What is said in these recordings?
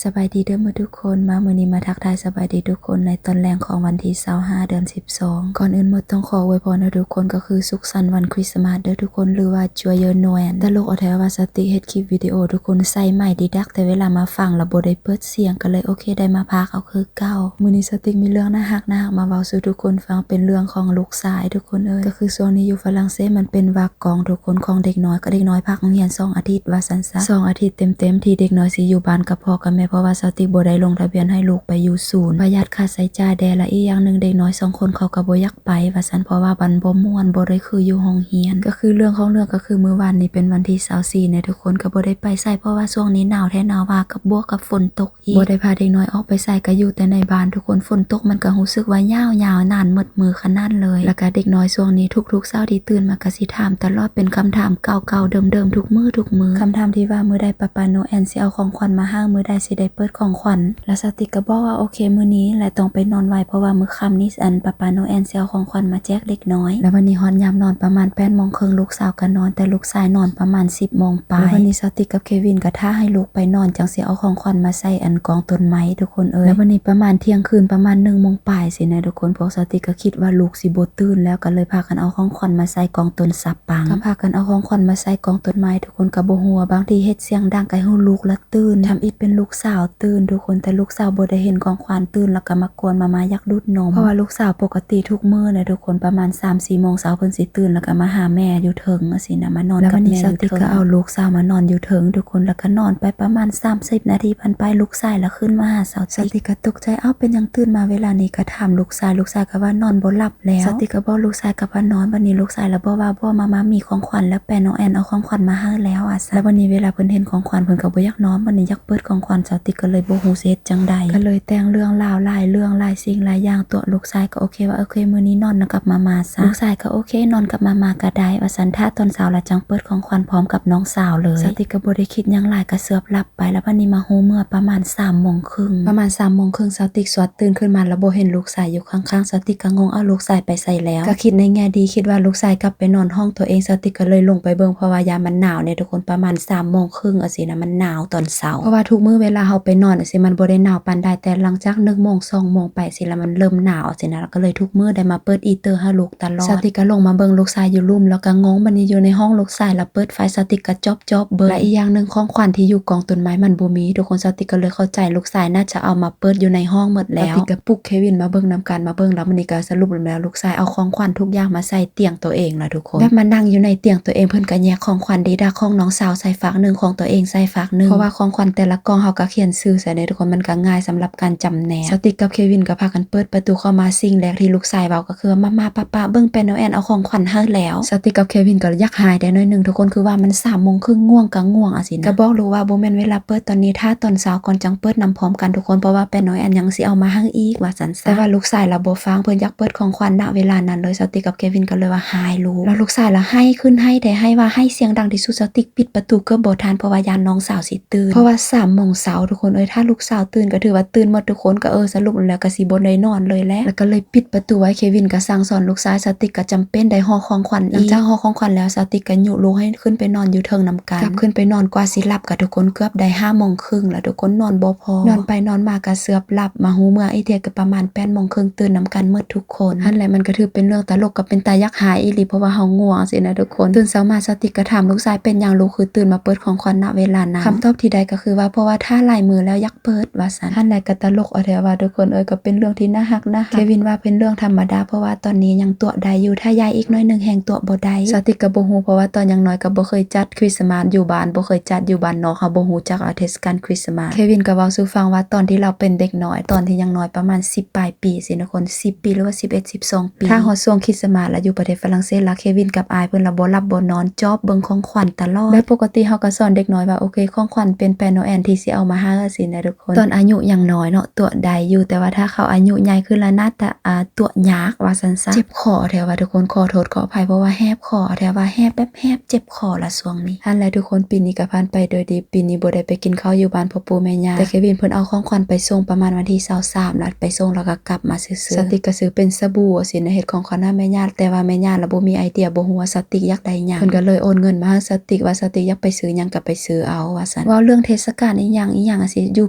ສະບາຍດີເດີໝົດທຸກຄົນ ມາມື້ນີ້ມາທັກທາຍສະບາຍດີທຸກຄົນໃນຕອນແລງຂອງວັນທີຊາວຫ້າ ເດືອນສິບສອງ. ກ່ອນອື່ນໝົດຕ້ອງຂໍອວຍພອນໃຫ້ທຸກຄົນ ກໍຄືສຸກສັນວັນຄຣິສມາສເດີທຸກຄົນ ຫຼືວ່າ Joyeux Noël. ຕະຫຼົກເອົາແທ້ວ່າສາວຕິກເຮັດຄລິບວິດີໂອທຸກຄົນໃສ່ໄມດີດັກ ແຕ່ເວລາມາຟັງແລ້ວບໍ່ໄດ້ເປີດສຽງ ກໍເລີຍໂອເຄ ໄດ້ມາພາກເອົາຄືເກົ່າ. ມື້ນີ້ສາວຕິກມີເລື່ອງໜ້າຮັກໆມາເວົ້າສູ່ທຸກຄົນຟັງ ເປັນເລື່ອງຂອງລູກຊາຍທຸກຄົນເອີຍ. ກໍຄືຊ່ວງນີ້ຢູ່ຝຣັ່ງເສດມັນເປັນວາກອງທຸກຄົນ ຂອງເດັກນ້ອຍ ກໍເດັກນ້ອຍພັກໂຮງຮຽນສອງອາທິດວ່າຊັ້ນຊະ ສອງອາທິດເຕັມໆທີ່ເດັກນ້ອຍຊິຢູ່ບ້ານກັບພໍ່ກັບແມ່ ເພາະວ່າສາວຕິກບໍ່ໄດ້ລົງທະບຽນໃຫ້ລູກໄປຢູ່ສູນ ປະຢັດຄ່າໃຊ້ຈ່າຍແດ່ ແລະ ອີກຢ່າງໜຶ່ງເດັກນ້ອຍສອງຄົນເຂົາກໍບໍ່ຢາກໄປວ່າຊັ້ນ ເພາະວ່າມັນບໍ່ມ່ວນ ບໍ່ໄດ້ຄືຢູ່ໂຮງຮຽນ. ກໍຄືເລື່ອງຂອງເລື່ອງກໍຄືມື້ວານນີ້ເປັນວັນທີຊາວສີ່ເນາະທຸກຄົນ ກໍບໍ່ໄດ້ໄປໃສ ເພາະວ່າຊ່ວງນີ້ໜາວແທ້ໜາວວ່າ ກັບບວກກັບຝົນຕົກ ອີກ ບໍ່ໄດ້ພາເດັກນ້ອຍອອກໄປໃສ ກໍຢູ່ແຕ່ໃນບ້ານທຸກຄົນ. ຝົນຕົກມັນກໍຮູ້ສຶກວ່າຍາວໆນານໝົດມື້ຂະໜາດເລີຍ ແລ້ວກໍເດັກນ້ອຍຊ່ວງນີ້ທຸກໆເຊົ້າທີ່ຕື່ນມາກໍຊິຖາມຕະຫຼອດ ເປັນຄຳຖາມເກົ່າໆເດີມໆທຸກມື້ທຸກມື້ ຄຳຖາມທີ່ວ່າມື້ໃດປາປາໂນແອນຊິເອົາຂອງຂວັນມາໃຫ້ ມື້ໃດຊິໄດ້ເປີດຂອງຂວັນ ແລ້ວສາວຕິກກໍບອກວ່າໂອເຄມື້ນີ້ ແລະ ຕ້ອງໄປນອນໄວ ເພາະວ່າມື້ຄ່ຳນີ້ ອັນ ປາປາໂນແອນຊິເອົາຂອງຂວັນມາແຈກເດັກນ້ອຍ. ແລ້ວບັດນີ້ຮອດຍາມນອນປະມານແປດໂມງເຄິ່ງ ລູກສາວກໍນອນ ແຕ່ລູກຊາຍນອນປະມານສິບໂມງປາຍ ແລ້ວບັດນີ້ສາວຕິກກັບເຄວິນກໍຖ້າໃຫ້ລູກໄປນອນ ຈັ່ງຊິເອົາຂອງຂວັນມາໃສ່ອັນກອງຕົ້ນໄມ້ທຸກຄົນເອີຍ. ແລ້ວບັດນີ້ປະມານທ່ຽງຄືນ ປະມານໜຶ່ງໂມງປາຍຊີ້ນະທຸກຄົນ ພວກສາວຕິກກໍຄິດວ່າລູກຊິບໍ່ຕື່ນແລ້ວ ກໍເລີຍພາກັນເອົາຂອງຂວັນມາໃສ່ກອງຕົ້ນສະປັງ ກໍພາກັນເອົາຂອງຂວັນມາໃສ່ກອງຕົ້ນໄມ້. ທຸກຄົນກໍບໍ່ຮູ້ວ່າບາງທີເຮັດສຽງດັງກໍໃຫ້ລູກລະຕື່ນ ທຳອິດເປັນລູກສາວຕື່ນທຸກຄົນ ແຕ່ລູກສາວບໍ່ໄດ້ເຫັນຂອງຂວັນ ຕື່ນແລ້ວກໍມາກວນມາ ມາຢາກດູດນົມ ເພາະວ່າລູກສາວປົກກະຕິທຸກມື້ນະທຸກຄົນ ປະມານສາມສີ່ໂມງເຊົ້າເພິ່ນຊິຕື່ນ ແລ້ວກໍມາຫາແມ່ຢູ່ເທິງຈັ່ງຊີ້ນະ ມານອນກັບແມ່ຢູ່ເທິງ. ແລ້ວບັດນີ້ສາວຕິກກໍເອົາລູກສາວມານອນຢູ່ເທິງທຸກຄົນ ແລ້ວກໍນອນໄປປະມານສາມສິບນາທີຜ່ານໄປ ລູກຊາຍລະຂຶ້ນມາຫາສາວຕິກ ສາວຕິກກໍຕົກໃຈ ເອົ້າ ເປັນຫຍັງຕື່ນມາເວລານີ້ ກໍຖາມລູກຊາຍ ລູກຊາຍກໍວ່ານອນບໍ່ຫຼັບແລ້ວ ສາວຕິກກໍບອກລູກຊາຍກັບວ່ານອນ ບັດນີ້ລູກຊາຍລະບອກວ່າ ບໍ່ ມາ ມາມີຂອງຂວັນແລ້ວ ປາໂນແອນເອົາຂອງຂວັນມາໃຫ້ແລ້ວວ່າຊັ້ນ. ແລ້ວບັດນີ້ເວລາເພິ່ນເຫັນຂອງຂວັນ ເພິ່ນກໍບໍ່ຢາກນອນ ບັດນີ້ຢາກເປີດຂອງຂວັນ ສາວຕິກກໍເລີຍບໍ່ຮູ້ຊິເຮັດຈັ່ງໃດ ກໍເລີຍແຕ່ງເລື່ອງລາວຫຼາຍເລື່ອງ ຫຼາຍສິ່ງຫຼາຍຢ່າງຕົວະ ລູກຊາຍກໍໂອເຄວ່າ ໂອເຄ ມື້ນີ້ນອນກັບມາມາຊະ ລູກຊາຍກໍໂອເຄ ນອນກັບມາມາກໍໄດ້ວ່າຊັ້ນ ຖ້າຕອນເຊົ້າລະຈັ່ງເປີດຂອງຂວັນພ້ອມກັບນ້ອງສາວເລີຍ. ສາວຕິກກໍບໍ່ໄດ້ຄິດຫຍັງຫຼາຍ ກໍເຊື່ອບຫຼັບ ໄປ ແລ້ວບັດນີ້ມາຮູ້ເມື່ອປະມານສາມໂມງເຄິ່ງ ປະມານສາມໂມງເຄິ່ງ ສາວຕິກສວດຕື່ນຂຶ້ນມາ ແລ້ວບໍ່ເຫັນລູກຊາຍຢູ່ຂ້າງໆ ສາວຕິກກໍງົງ ເອົ້າ ລູກຊາຍໄປໃສແລ້ວ ກໍຄິດໃນແງ່ດີ ຄິດວ່າລູກຊາຍກັບໄປນອນຫ້ອງຕົວເອງ ສາວຕິກກໍເລີຍລົງໄປເບິ່ງ ເພາະວ່າຍາມມັນໜາວເນາະທຸກຄົນ ປະມານສາມໂມງເຄິ່ງຈັ່ງຊີ້ນະ ມັນໜາວຕອນເຊົ້າ ເພາະວ່າທຸກມື້ເວລາເຮົາໄປນອນຈັ່ງຊີ້ ມັນບໍ່ໄດ້ໜາວປານໃດ ແຕ່ຫຼັງຈາກໜຶ່ງໂມງ ສອງໂມງໄປຊີ້ລະ ມັນເລີ່ມໜາວຈັ່ງຊີ້ນະ ກໍເລີຍທຸກມື້ໄດ້ມາເປີດ heater ໃຫ້ລູກຕະຫຼອດ. ສາວຕິກກໍລົງມາເບິ່ງລູກຊາຍຢູ່ລຸ່ມ ແລ້ວກໍງົງ ບັດນີ້ຢູ່ໃນຫ້ອງລູກຊາຍລະເປີດໄຟ ສາວຕິກກໍຈອບໆເບິ່ງ ແລະ ອີກຢ່າງໜຶ່ງຂອງຂວັນທີ່ຢູ່ກອງຕົ້ນໄມ້ມັນບໍ່ມີ ທຸກຄົນ ສາວຕິກກໍເລີຍເຂົ້າໃຈ ລູກຊາຍໜ້າຈະເອົາມາເປີດຢູ່ໃນຫ້ອງໝົດແລ້ວ. ສາວຕິກກໍປຸກເຄວິນມາເບິ່ງນຳກັນ ມາເບິ່ງ ແລ້ວບັດນີ້ກໍສະຫຼຸບແລ້ວ ລູກຊາຍເອົາຂອງຂວັນທຸກຢ່າງມາໃສ່ຕຽງໂຕເອງລະທຸກຄົນ ແບບມານັ່ງຢູ່ໃນຕຽງໂຕເອງ ເພິ່ນກໍແຍກຂອງຂວັນດີດາ ຂອງນ້ອງສາວໃສ່ຟາກໜຶ່ງ ຂອງໂຕເອງໃສ່ຟາກໜຶ່ງ ເພາະວ່າຂອງຂວັນແຕ່ລະກ່ອງເຮົາກໍຂຽນຊື່ໃສ່ເດ້ທຸກຄົນ ມັນກໍງ່າຍສຳລັບການຈຳແນກ. ສາວຕິກກັບເຄວິນກໍພາກັນເປີດປະຕູເຂົ້າມາ ສິ່ງແລກທີ່ລູກຊາຍເວົ້າກໍຄືວ່າ ມາ ມາ ປາ ປາ ເບິ່ງ ປາໂນແອນເອົາຂອງຂວັນໃຫ້ແລ້ວ. ສາວຕິກກັບເຄວິນກໍຢາກຮ້າຍແດ່ໜ້ອຍໜຶ່ງທຸກຄົນ ຄືວ່າມັນສາມໂມງເຄິ່ງ ງ່ວງກໍງ່ວງຈັ່ງຊີ້ນະ ກໍບອກລູກວ່າ ບໍ່ແມ່ນເວລາເປີດຕອນນີ້ ຖ້າຕອນເຊົ້າກ່ອນຈັ່ງເປີດນຳພ້ອມກັນທຸກຄົນ ເພາະວ່າປາໂນແອນຍັງຊິເອົາມາໃຫ້ອີກວ່າຊັ້ນຊະ ແຕ່ວ່າລູກຊາຍລະບໍ່ຟັງ ເພິ່ນຢາກເປີດຂອງຂວັນນະເວລານັ້ນເລີຍ. ສາວຕິກກັບເຄວິນກໍເລີຍວ່າຮ້າຍລູກ ແລ້ວລູກຊາຍລະໄຫ້ຂຶ້ນ ໄຫ້ແຕ່ໄຫ້ວ່າໄຫ້ສຽງດັງທີ່ສຸດ ສາວຕິກປິດປະຕູເກືອບບໍ່ທັນ ເພາະວ່າຢ້ານນ້ອງສາວຊິຕື່ນ ເພາະວ່າສາມໂມງເຊົ້າທຸກຄົນເອີຍ ຖ້າລູກສາວຕື່ນກໍຖືວ່າຕື່ນໝົດທຸກຄົນ ກໍເອີ ສະຫຼຸບແລ້ວກໍຊິບໍ່ໄດ້ນອນເລີຍແຫຼະ ແລ້ວກໍເລີຍປິດປະຕູໄວ້. ເຄວິນກໍສັ່ງສອນລູກຊາຍ ສາວຕິກກໍຈຳເປັນໄດ້ຫໍ່ຂອງຂວັນອີກ ຫຼັງຈາກຫໍ່ຂອງຂວັນແລ້ວ ສາວຕິກກໍຍຸລູກໃຫ້ຂຶ້ນໄປນອນຢູ່ເທິງນຳກັນ ກັບຂຶ້ນໄປນອນ ກວ່າຊິຫຼັບກໍທຸກຄົນເກືອບໄດ້ຫ້າໂມງເຄິ່ງແລ້ວ ທຸກຄົນນອນບໍ່ພໍ ນອນໄປນອນມາກໍເຊື່ອບຫຼັບ ມາຮູ້ເມື່ອອີກເທື່ອກໍປະມານແປດໂມງເຄິ່ງ ຕື່ນນຳກັນໝົດທຸກຄົນ. ຫັ້ນແຫຼະ ມັນກໍຖືເປັນເລື່ອງຕະຫຼົກ ກໍເປັນຕາຢາກຮ້າຍອີ່ຫຼີ ເພາະວ່າເຮົາງ່ວງຊີ້ນະທຸກຄົນ. ຕື່ນເຊົ້າມາ ສາວຕິກກໍຖາມລູກຊາຍ ເປັນຫຍັງລູກຄືຕື່ນມາເປີດຂອງຂວັນນະເວລານັ້ນ? ຄຳຕອບທີ່ໄດ້ກໍຄືວ່າ ເພາະວ່າຖ້າຫຼາຍມື້ແລ້ວຢາກເປີດວ່າຊັ້ນ. ຫັ້ນແຫຼະ ກໍຕະຫຼົກເອົາແທ້ວ່າທຸກຄົນເອີຍ ກໍເປັນເລື່ອງທີ່ໜ້າຮັກ ໜ້າຮັກ. ເຄວິນວ່າເປັນເລື່ອງທຳມະດາ ເພາະວ່າຕອນນີ້ຍັງຕົວະໄດ້ຢູ່ ຖ້າໃຫຍ່ອີກໜ້ອຍໜຶ່ງແຮ່ງຕົວະບໍ່ໄດ້. ສາວຕິກກໍບໍ່ຮູ້ ເພາະວ່າຕອນຍັງນ້ອຍກໍບໍ່ເຄີຍຈັດຄຣິສມາສຢູ່ບ້ານ ບໍ່ເຄີຍຈັດຢູ່ບ້ານນອກ ເຮົາບໍ່ຮູ້ຈັກເອົາເທດສະການຄຣິສມາສ. ເຄວິນກໍເວົ້າສູ່ຟັງວ່າ ຕອນທີ່ລາວເປັນເດັກນ້ອຍ ຕອນທີ່ຍັງນ້ອຍປະມານສິບປາຍປີຊີ້ນະທຸກຄົນ ສິບປີ ຫຼືວ່າສິບເອັດ ສິບສອງປີ ຖ້າຮອດຊ່ວງຄຣິສມາສລະຢູ່ປະເທດຝຣັ່ງເສດລະ ເຄວິນກັບອ້າຍເພິ່ນລະບໍ່ຫຼັບບໍ່ນອນ ຈອບເບິ່ງຂອງຂວັນຕະຫຼອດ. ແບບປົກກະຕິເຮົາກໍສອນເດັກນ້ອຍວ່າ ໂອເຄ ຂອງຂວັນເປັນປາໂນແອນທີ່ຊິເອົາມາໃຫ້ຊີ້ນະທຸກຄົນ. ຕອນອາຍຸຍັງນ້ອຍເນາະ ຕົວະໄດ້ຢູ່ ແຕ່ວ່າຖ້າເຂົາອາຍຸໃຫຍ່ຂຶ້ນລະໜ້າຈະ ອາ ຕົວະຍາກວ່າຊັ້ນຊະ. ເຈັບຄໍແທ້ວ່າທຸກຄົນ ຂໍໂທດຂໍອະໄພ ເພາະວ່າແຮບຄໍແທ້ວ່າ ແຮບແບບແຮບ ເຈັບຄໍລະຊ່ວງນີ້. ຫັ້ນແຫຼະທຸກຄົນ ປີນີ້ກໍຜ່ານໄປໂດຍດີ ປີນີ້ບໍ່ໄດ້ໄປກິນເຂົ້າຢູ່ບ້ານພໍ່ປູ່ແມ່ຍ່າ ແຕ່ເຄວິນເພິ່ນເອົາຂອງຂວັນໄປສົ່ງປະມານວັນທີຊາວສາມ ລະໄປສົ່ງລະກໍກັບມາຊື່ໆ. ສາວຕິກກໍຊື້ເປັນສະບູຊີ້ນະ ເຮັດຂອງຂວັນໃຫ້ແມ່ຍ່າ ແຕ່ວ່າແມ່ຍ່າລະບໍ່ມີໄອເດຍ ບໍ່ຮູ້ວ່າສາວຕິກຢາກໄດ້ຫຍັງ ເພິ່ນກໍເລີຍໂອນເງິນມາໃຫ້ສາວຕິກ ວ່າສາວຕິກຢາກໄປຊື້ຫຍັງກໍໄປຊື້ເອົາວ່າຊັ້ນ. ເວົ້າເລື່ອງເທດສະການອີ່ຫຍັງອີ່ ຫຍັງຈັ່ງຊີ້. ຢູ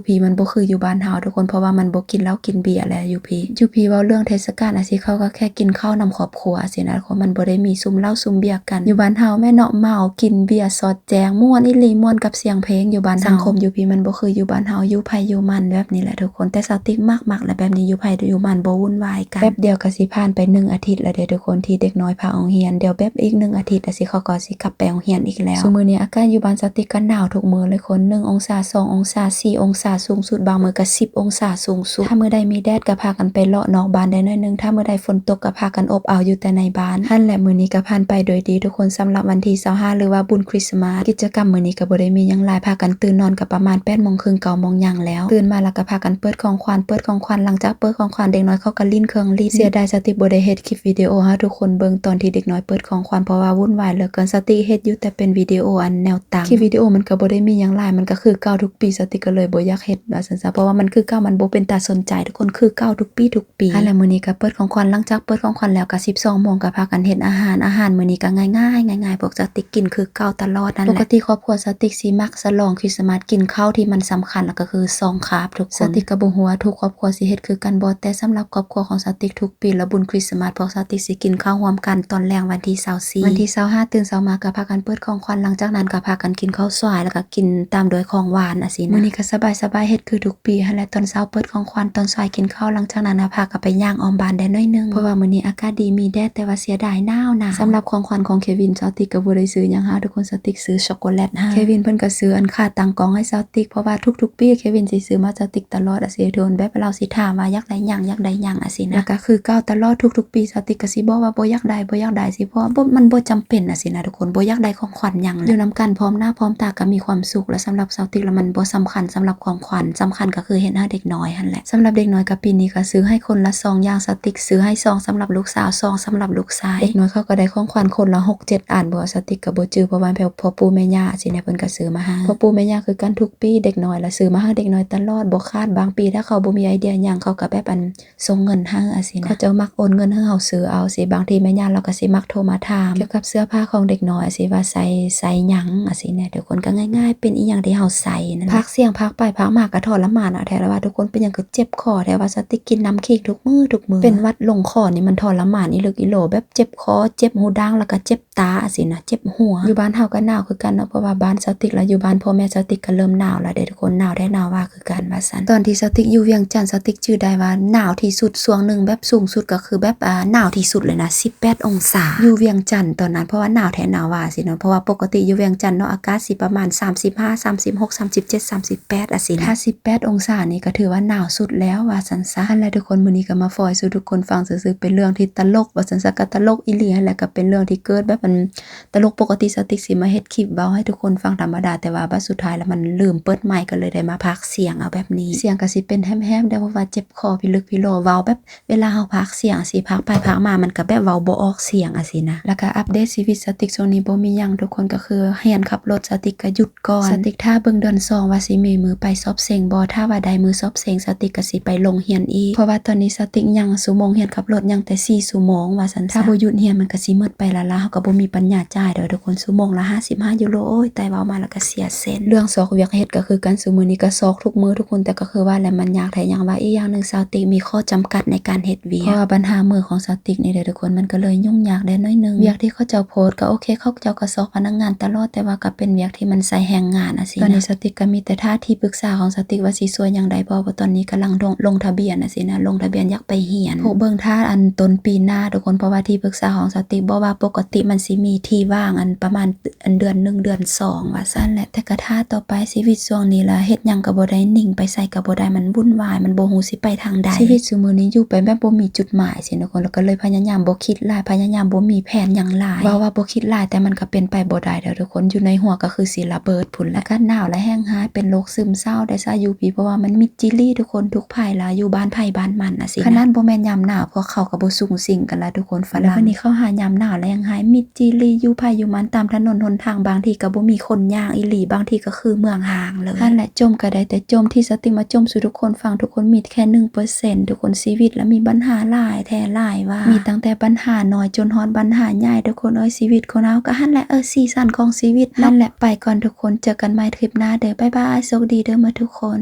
່ພີ້ມັນບໍ່ຄືຢູ່ບ້ານເຮົາທຸກຄົນ ເພາະວ່າມັນບໍ່ກິນເຫຼົ້າກິນເບຍແຫຼະຢູ່ພີ້. ຢູ່ພີ້ເວົ້າເລື່ອງເທດສະການຈັ່ງຊີ້ ເຂົາກໍແຄ່ກິນເຂົ້ານຳຄອບຄົວຈັ່ງຊີ້ນະ ມັນບໍ່ໄດ້ມີຊຸມເຫຼົ້າຊຸມເບຍກັນ. ຢູ່ບ້ານເຮົາແມ່ນເນາະ ເມົາ ກິນເບຍ ສອດແຈ້ງ ມ່ວນອີ່ຫຼີ ມ່ວນກັບສຽງເພງຢູ່ບ້ານເຮົາ. ສັງຄົມຢູ່ພີ້ມັນບໍ່ຄືຢູ່ບ້ານເຮົາ ຢູ່ໃຜຢູ່ມັນແບບນີ້ແຫຼະທຸກຄົນ. ແຕ່ສາວຕິກມັກໆແຫຼະແບບນີ້ ຢູ່ໃຜຢູ່ມັນ ບໍ່ວຸ່ນວາຍກັນ. ແປັບດຽວກໍຊິຜ່ານໄປໜຶ່ງອາທິດແລ້ວເດ້ທຸກຄົນ ທີ່ເດັກນ້ອຍພັກໂຮງຮຽນ. ດຽວແປັບອີກໜຶ່ງອາທິດ ແລ້ວຊິ ເຂົາກໍຊິກັບໄປໂຮງຮຽນອີກແລ້ວ. ຊຸມື້ນີ້ອາກາດຢູ່ບ້ານສາວຕິກກໍໜາວທຸກມື້ເລີຍຄົນ ໜຶ່ງອົງສາ ສອງອົງສາ ສີ່ອົງສາສູງສຸດ ບາງມື້ກໍສິບອົງສາສູງສຸດ. ຖ້າມື້ໃດມີແດດກໍພາກັນໄປເລາະນອກບ້ານໄດ້ໜ້ອຍໜຶ່ງ ຖ້າມື້ໃດຝົນຕົກກໍພາກັນອົບເອົາຢູ່ແຕ່ໃນບ້ານ. ຫັ້ນແຫຼະ ມື້ນີ້ກໍຜ່ານໄປໂດຍດີທຸກຄົນ ສຳລັບວັນທີຊາວຫ້າ ຫຼືວ່າບຸນຄຣິສມາດ. ກິດຈະກຳມື້ນີ້ກໍບໍ່ໄດ້ມີຫຍັງຫຼາຍ ພາກັນຕື່ນນອນກໍປະມານແປດໂມງເຄິ່ງ ເກົ້າໂມງຫຍັງແລ້ວ. ຕື່ນມາແລ້ວກໍພາກັນເປີດຂອງຂວັນ ເປີດຂອງຂວັນ ຫຼັງຈາກເປີດຂອງຂວັນ ເດັກນ້ອຍເຂົາກໍຫຼິ້ນເຄື່ອງຫຼິ້ນ. ເສຍດາຍສາວຕິກບໍ່ໄດ້ເຮັດຄລິບວິດີໂອໃຫ້ທຸກຄົນເບິ່ງຕອນທີ່ເດັກນ້ອຍເປີດຂອງຂວັນ ເພາະວ່າວຸ່ນວາຍເຫຼືອເກີນ. ສາວຕິກເຮັດຢູ່ແຕ່ເປັນວິດີໂອອັນແນວຕັ້ງ. ຄລິບວິດີໂອມັນກໍບໍ່ໄດ້ມີຫຍັງຫຼາຍ ມັນກໍຄືເກົ່າທຸກປີ ສາວຕິກກໍເລີຍບໍ່ຢາກເຮັດວ່າຊັ້ນຊະ ເພາະວ່າມັນຄືເກົ່າ ມັນບໍ່ເປັນຕາສົນໃຈທຸກຄົນ ຄືເກົ່າທຸກປີທຸກ ປີ. ຫັ້ນແຫຼະ ມື້ນີ້ກໍເປີດຂອງຂວັນ ຫຼັງຈາກເປີດຂອງຂວັນແລ້ວກໍສິບສອງໂມງ ກໍພາກັນເຮັດອາຫານ. ອາຫານມື້ນີ້ກໍງ່າຍໆ ງ່າຍໆ ພວກສາວຕິກກິນຄືເກົ່າຕະຫຼອດນັ້ນແຫຼະ. ປົກກະຕິຄອບຄົວສາວຕິກຊິມັກສະຫຼອງຄຣິສມາດ ກິນເຂົ້າທີ່ມັນສຳຄັນ ແລ້ວກໍຄືສອງຄາບທຸກຄົນ. ສາວຕິກກໍບໍ່ຮູ້ວ່າທຸກຄອບຄົວຊິເຮັດຄືກັນບໍ່ ແຕ່ສຳລັບຄອບຄົວຂອງສາວຕິກ ທຸກປີລະບຸນຄຣິສມາດ ພວກສາວຕິກຊິກິນເຂົ້າຮ່ວມກັນຕອນແລງວັນທີຊາວສີ່. ວັນທີຊາວຫ້າ ຕື່ນເຊົ້າມາກໍພາກັນເປີດຂອງຂວັນ ຫຼັງຈາກນັ້ນກໍພາກັນກິນເຂົ້າສວາຍ ແລ້ວກໍກິນຕາມດ້ວຍຂອງຫວານຈັ່ງຊີ້ນະ. ມື້ນີ້ກໍສະບາຍໆ ເຮັດຄືທຸກ ປີຫັ້ນແຫຼະ ຕອນເຊົ້າເປີດຂອງຂວັນ ຕອນສວາຍກິນເຂົ້າ ຫຼັງຈາກນັ້ນນະ ພາກັນໄປຍ່າງອ້ອມບ້ານໄດ້ໜ້ອຍໜຶ່ງ ເພາະວ່າມື້ນີ້ອາກາດດີ ມີແດດ ແຕ່ວ່າເສຍດາຍໜາວໆ. ສຳລັບຂອງຂວັນຂອງເຄວິນ ສາວຕິກກໍບໍ່ໄດ້ຊື້ຫຍັງໃຫ້ທຸກຄົນ ສາວຕິກຊື້ຊັອກໂກແລັດໃຫ້. ເຄວິນເພິ່ນກໍຊື້ອັນຂາຕັ້ງກ້ອງໃຫ້ສາວຕິກ ເພາະວ່າທຸກໆປີເຄວິນຊິຊື້ມາໃຫ້ສາວຕິກຕະຫຼອດ ອາເຊໂທນ ແບບເວລາຊິຖາມວ່າຢາກໄດ້ຫຍັງ ຢາກໄດ້ຫຍັງ ອາເຊນະ ແລ້ວກໍຄືເກົ່າຕະຫຼອດ ທຸກໆປີສາວຕິກກໍຊິບອກວ່າບໍ່ຢາກໄດ້ ບໍ່ຢາກໄດ້ ຊິ ເພາະວ່າບໍ່ ມັນບໍ່ຈຳເປັນ ອາເຊນະທຸກຄົນ ບໍ່ຢາກໄດ້ຂອງຂວັນຫຍັງ ຢູ່ນຳກັນພ້ອມໜ້າພ້ອມຕາກໍມີຄວາມສຸກ ແລະ ສຳລັບສາວຕິກແລ້ວມັນບໍ່ສຳຄັນ ສຳລັບຂອງຂວັນ ສຳຄັນກໍຄືເຮັດໃຫ້ເດັກນ້ອຍຫັ້ນແຫຼະ. ສຳລັບເດັກນ້ອຍກໍປີນີ້ກໍຊື້ໃຫ້ຄົນລະສອງຢ່າງ ສາວຕິກຊື້ໃຫ້ສອງສຳລັບລູກສາວ ສອງສຳລັບລູກຊາຍ ເດັກນ້ອຍເຂົາກໍໄດ້ຂອງຂວັນຄົນລະຫົກເຈັດອັນບໍ ສາວຕິກກໍບໍ່ຈື່ ເພາະວ່າພໍ່ປູ່ແມ່ຍ່າຊິນະ ເພິ່ນກໍຊື້ມາໃຫ້ ພໍ່ປູ່ແມ່ຍ່າຄືກັນທຸກປີ ເດັກນ້ອຍລະຊື້ມາໃຫ້ເດັກນ້ອຍຕະຫຼອດບໍ່ຂາດ ບາງປີຖ້າເຂົາບໍ່ມີໄອເດຍຫຍັງ ເຂົາກໍແບບອັນ ສົ່ງເງິນໃຫ້ອາຊີ້ນະ ເຂົາເຈົ້າມັກໂອນເງິນໃຫ້ເຮົາຊື້ເອົາຊີ້ ບາງທີແມ່ຍ່າລາວກໍຊິມັກໂທມາຖາມກ່ຽວກັບເສື້ອຜ້າຂອງເດັກນ້ອຍອາຊີ້ ວ່າໃສ່ ໃສ່ຫຍັງອາຊີ້ນະ ທຸກຄົນ ກໍງ່າຍໆ ເປັນອີ່ຫຍັງທີ່ເຮົາໃສ່ນັ້ນ ພາກສຽງພາກໄປພາກມາກໍທໍລະມານເອົາແທ້ລະວ່າ ທຸກຄົນ ເປັນຫຍັງຄືເຈັບຄໍແທ້ວ່າ ສາວຕິກກິນນ້ຳເຄັ່ງທຸກມື້ທຸກມື້ ເປັນຫວັດລົງຄໍນີ້ມັນທໍລະມານອີ່ລຶກອີ່ໂຫຼ ແບບເຈັບຄໍ ເຈັບຫູດັງ ແລ້ວກໍເຈັບຕາອາຊີ້ນະ ເຈັບຫົວ ຢູ່ບ້ານເຮົາກໍໜາວຄືກັນເນາະ ເພາະວ່າບ້ານສາວຕິກ ແລະ ຢູ່ບ້ານພໍ່ແມ່ສາວຕິກກໍເລີ່ມໜາວແລ້ວເດ້ທຸກຄົນ ໜາວແທ້ໜາວວ່າ ຄືກັນວ່າຊັ້ນ. ຕອນທີ່ສາວຕິກຢູ່ວຽງຈັນ ສາວຕິກຈື່ໄດ້ວ່າໜາວທີ່ສຸດ ຊ່ວງໜຶ່ງແບບສູງສຸດກໍຄືແບບ ອ່າ ໜາວທີ່ສຸດເລີຍນະ ສິບແປດອົງສາ ຢູ່ວຽງຈັນຕອນນັ້ນ ເພາະວ່າໜາວແທ້ໜາວວ່າຊີ້ເນາະ ເພາະວ່າປົກກະຕິຢູ່ວຽງຈັນເນາະ ອາກາດຊິປະມານສາມສິບຫ້າ ສາມສິບຫົກ ສາມສິບເຈັດ ສາມສິບແປດ ອາຊີ້ນະ ຖ້າສິບແປດອົງສານີ້ກໍຖືວ່າໜາວສຸດແລ້ວວ່າຊັ້ນຊະ. ຫັ້ນແຫຼະທຸກຄົນ ມື້ນີ້ກໍມາຟອຍສູ່ທຸກຄົນຟັງຊື່ໆ ເປັນເລື່ອງທີ່ຕະຫຼົກວ່າຊັ້ນຊະ ກໍຕະຫຼົກອີ່ຫຼີຫັ້ນແຫຼະ ກໍເປັນເລື່ອງທີ່ເກີດແບບອັນ ຕະຫຼົກ ປົກກະຕິສາວຕິກຊິມາເຮັດຄລິບເວົ້າໃຫ້ທຸກຄົນຟັງທຳມະດາ ແຕ່ວ່າບັດສຸດທ້າຍແລ້ວມັນລືມເປີດໄມ ກໍເລີຍໄດ້ມາພາກສຽງເອົາແບບນີ້ ສຽງກໍຊິເປັນແຫບໆ ແດ່ ເພາະວ່າເຈັບຄໍພິລຶກພິລໍ ເວົ້າແບບເວລາເຮົາພາກສຽງຊີ້ ພາກໄປພາກມາມັນກໍແບບເວົ້າບໍ່ອອກສຽງອາຊີ້ນະ. ແລ້ວກໍອັບເດດຊີວິດສາວຕິກຊ່ວງນີ້ບໍ່ມີຫຍັງທຸກຄົນ ກໍຄືຮຽນຂັບລົດສາວຕິກກໍຢຸດກ່ອນ ສາວຕິກຖ້າເບິ່ງເດືອນສອງວ່າຊິມີມື້ໄປສອບເສັງບໍ່ ຖ້າວ່າໄດ້ມື້ສອບເສັງ ສາວຕິກກໍຊິໄປລົງຮຽນອີກ ເພາະວ່າຕອນນີ້ສາວຕິກຍັງຊົ່ວໂມງຮຽນຂັບລົດຍັງແຕ່ສີ່ຊົ່ວໂມງວ່າຊັ້ນ ຖ້າບໍ່ຢຸດຮຽນມັນກໍຊິໝົດໄປລະລະ ເຮົາກໍບໍ່ມີປັນຍາຈ່າຍດອກທຸກຄົນ ຊົ່ວໂມງລະຫ້າສິບຫ້າຢູໂຣ ໂອ້ຍ ຕາຍ ເວົ້າມາແລ້ວກໍເສຍເສັ້ນ. ເລື່ອງຊອກວຽກເຮັດກໍຄືກັນ ຊຸມື້ນີ້ກໍຊອກທຸກມື້ທຸກຄົນ ແຕ່ກໍຄືວ່າແຫຼະ ມັນຍາກແທ້ຫຍັງວ່າ ອີກຢ່າງໜຶ່ງສາວຕິກມີຂໍ້ຈຳກັດໃນການເຮັດວຽກ ເພາະວ່າບັນຫາມືຂອງສາວຕິກນີ້ເດ້ທຸກຄົນ ມັນກໍເລີຍຫຍຸ້ງຍາກແດ່ໜ້ອຍໜຶ່ງ ວຽກທີ່ເຂົາເຈົ້າໂພສກໍໂອເຄ ເຂົາເຈົ້າກໍຊອກພະນັກງານຕະຫຼອດ ແຕ່ວ່າກໍເປັນວຽກທີ່ມັນໃຊ້ແຮງງານອາຊີ້ນະ. ຕອນນີ້ສາວຕິກກໍມີແຕ່ຖ້າທີ່ປຶກສາຂອງສາວຕິກວ່າຊິຊ່ວຍຫຍັງໄດ້ບໍ່ ເພາະຕອນນີ້ກຳລັງລົງ ລົງທະບຽນອາຊີ້ນະ ລົງທະບຽນຢາກ ໄປຮຽນ ໂພະເບິ່ງຖ້າອັນຕົ້ນປີໜ້າທຸກຄົນ ເພາະວ່າທີ່ປຶກສາຂອງສາວຕິກບອກວ່າປົກກະຕິມັນຊິມີທີ່ວ່າງອັນປະມານອັນເດືອນໜຶ່ງເດືອນສອງວ່າຊັ້ນແຫຼະ ແຕ່ກະຖ້າຕໍ່ໄປ ຊີວິດຊ່ວງນີ້ລະເຮັດຫຍັງກະບໍ່ໄດ້ ນິ່ງໄປໃສກະບໍ່ໄດ້ ມັນວຸ່ນວາຍ ມັນບໍ່ຮູ້ຊິໄປທາງໃດ ຊີວິດຊຸມື້ນີ້ຢູ່ໄປແບບບໍ່ມີຈຸດໝາຍຊີ້ທຸກຄົນ ແລ້ວກະເລີຍພະຍາຍາມບໍ່ຄິດຫຼາຍ ພະຍາຍາມບໍ່ມີແຜນຫຍັງຫຼາຍ ເວົ້າວ່າບໍ່ຄິດຫຼາຍ ແຕ່ມັນກະເປັນໄປບໍ່ໄດ້ແລ້ວທຸກຄົນ ຢູ່ໃນຫົວກະຄືຊິລະເບີດພຸ້ນແຫຼະ ອາກາດໜາວແລ້ວແຮງຮ້າຍ ເປັນໂລກຊຶມເສົ້າໄດ້ຊະ ຢູ່ພີ້ ເພາະວ່າມັນມິດຈີ່ຫຼີ່ທຸກຄົນ ທຸກ ໃຜລະຢູ່ບ້ານໃຜບ້ານມັນອາຊີ້ນະ ຂະໜາດບໍ່ແມ່ນຍາມໜາວ ພວກເຂົາກໍບໍ່ສູງສິງກັນລະທຸກຄົນ ຝຣັ່ງ ແລ້ວບາດນີ້ເຂົ້າຫາຍາມໜາວແລ້ວຍັງຫາຍມິດຈີ່ຫຼີ່ ຢູ່ໃຜຢູ່ມັນຕາມຖະໜົນຫົນທາງ ບາງທີກໍບໍ່ມີຄົນຍ່າງອີ່ຫຼີ ບາງທີກໍຄືເມືອງຮ້າງເລີຍ ຫັ້ນແຫຼະ ຈົ່ມກໍໄດ້ແຕ່ຈົ່ມ ທີ່ສາວຕິກມາຈົ່ມສູ່ທຸກຄົນຟັງ ທຸກຄົນມີແຄ່ໜຶ່ງເປີເຊັນ ທຸກຄົນ ຊີວິດລະມີບັນຫາຫຼາຍແທ້ຫຼາຍວ່າ ມີຕັ້ງແຕ່ບັນຫານ້ອຍຈົນຮອດບັນຫາໃຫຍ່ ທຸກຄົນເອີຍ ຊີວິດຄົນເຮົາກໍຫັ້ນແຫຼະ ເອີ ສີສັນຂອງຊີວິດເນາະ ຫັ້ນແຫຼະ ໄປກ່ອນທຸກຄົນ ເຈີກັນໃໝ່ຄລິບໜ້າເດີ ບາຍບາຍ ໂຊກດີເດີໝົດທຸກຄົນ.